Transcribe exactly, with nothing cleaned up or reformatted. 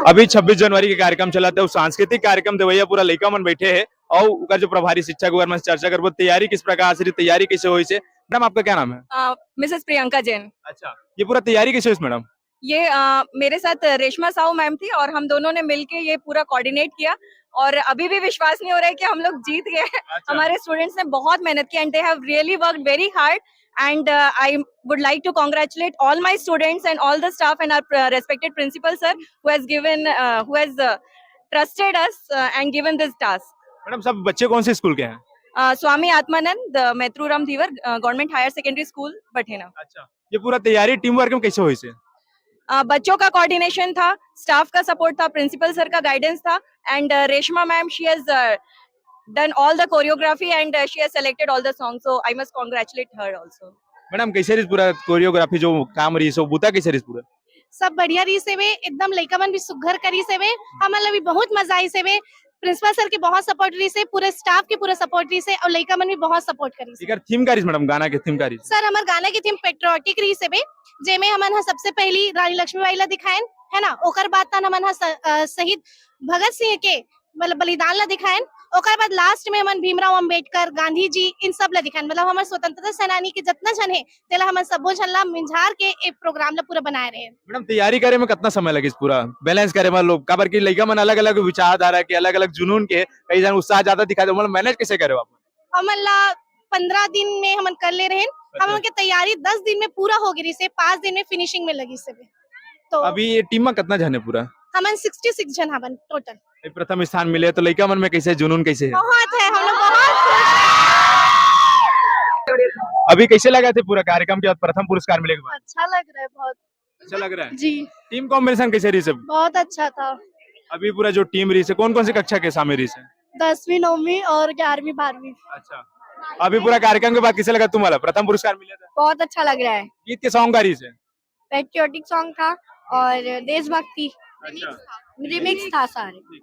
अभी छब्बीस जनवरी के कार्यक्रम चलत हे, अउ सांस्कृतिक कार्यक्रम देवैया पूरा लइका मन बैठे हे, अउ ओकर जो प्रभारी शिक्षक ओकर मन से चर्चा करबो, तैयारी किस प्रकार से, तैयारी कैसे होइस हे। मैडम, आपका क्या नाम है? मिसेस प्रियंका जैन। अच्छा, ये पूरा तैयारी कैसे होइस मैडम? ये अ, मेरे साथ रेशमा साहू मैम थी और हम दोनों ने मिलके ये पूरा कोऑर्डिनेट किया और अभी भी विश्वास नहीं हो रहा है कि हम लोग जीत गए। अच्छा। हमारे स्टूडेंट्स ने बहुत मेहनत की and they have really worked very hard and I would like to congratulate all my students and all the staff and our respected principal sir who has given, who has trusted us and given this task. Madam, सब बच्चे कौन से school के हैं? Swami Atmanand Maitruram Dhiwar government higher secondary school Bathena. अच्छा, ये पूरा तैयारी टीम वर्क में कैसे होइस हे? बच्चों का कोऑर्डिनेशन था, स्टाफ का सपोर्ट था, प्रिंसिपल सर का गाइडेंस था and Reshma ma'am, she has done all the choreography and she has selected all the songs, so I must congratulate her also. Madam, कैसे रहिस पूरा कोरियोग्राफी, जो काम रहिस हे, बुता कैसे रहिस पूरा? सब बढ़िया रहिस हे, एकदम लइका मन भी सुघर करिस हे, हमन ला भी बहुत मजा आइस हे। प्रिंसिपल सर के बहुत सपोर्ट रहिस हे, पूरे स्टाफ के पूरा सपोर्ट रहिस हे अउ लइका मन भी बहुत सपोर्ट करिस हे। एकर थीम का रहिस मैडम, गाना के थीम का रहिस? सर, हमर गाना के थीम पेट्रियोटिक रहिस हे, जेमे हमन ह सबसे पहली रानी लक्ष्मीबाई ला दिखाएन, है ना, ओकर बाद तन हमन ह स-, अ, शहीद भगत सिंह के मतलब बलिदान ला दिखाएन, ओकर बाद लास्ट में हमन भीमराव अंबेडकर, गांधी जी, इन सब ला दिखाएन, मतलब हमर स्वतंत्रता सेनानी के जितना झन हे तेला हमन सबो झन ला मिंझार के ए प्रोग्राम ला पूरा बनाए रहे। मैडम, तैयारी करे में कितना समय लगिस पूरा बैलेंस करे में लोग, काबर कि लइका मन अलग-अलग विचारधारा के, अलग-अलग जुनून के, कई झन उत्साह ज्यादा दिखाथे, मतलब मैनेज कैसे करे आप? हमन ला पंद्रह दिन में हमन कर ले रहेन, हमन के तैयारी दस दिन में पूरा हो गे रहिस हे, पाँच दिन में फिनिशिंग में लगिस हे। तो अभी ये टीम में कितना झन हे पूरा? हमन सिक्सटी सिक्स झन हवन टोटल। ये प्रथम स्थान मिले तो लइका मन में कैसे जुनून कैसे हे? बहुत है, हम लोग बहुत खुश हैं। अभी कैसे लगा थे पूरा कार्यक्रम के बाद प्रथम पुरस्कार मिले के बाद? अच्छा लग रहा है बहुत। अच्छा लग रहा है? जी। टीम कॉम्बिनेशन कैसे रहिस हे? बहुत अच्छा था। अभी पूरा जो टीम रहिस हे, कौन कौन सी कक्षा के शामिल रहिस हे? दसवीं, नौवीं और ग्यारहवीं, बारहवीं। अच्छा, अभी पूरा कार्यक्रम के बाद कैसे लगा तुम्हाला? प्रथम पुरस्कार मिला था? बहुत अच्छा लग रहा है। गीत के सॉन्ग का रहिस हे? पेट्रियोटिक सॉन्ग था और देशभक्ति। अच्छा। रिमिक्स था सारे।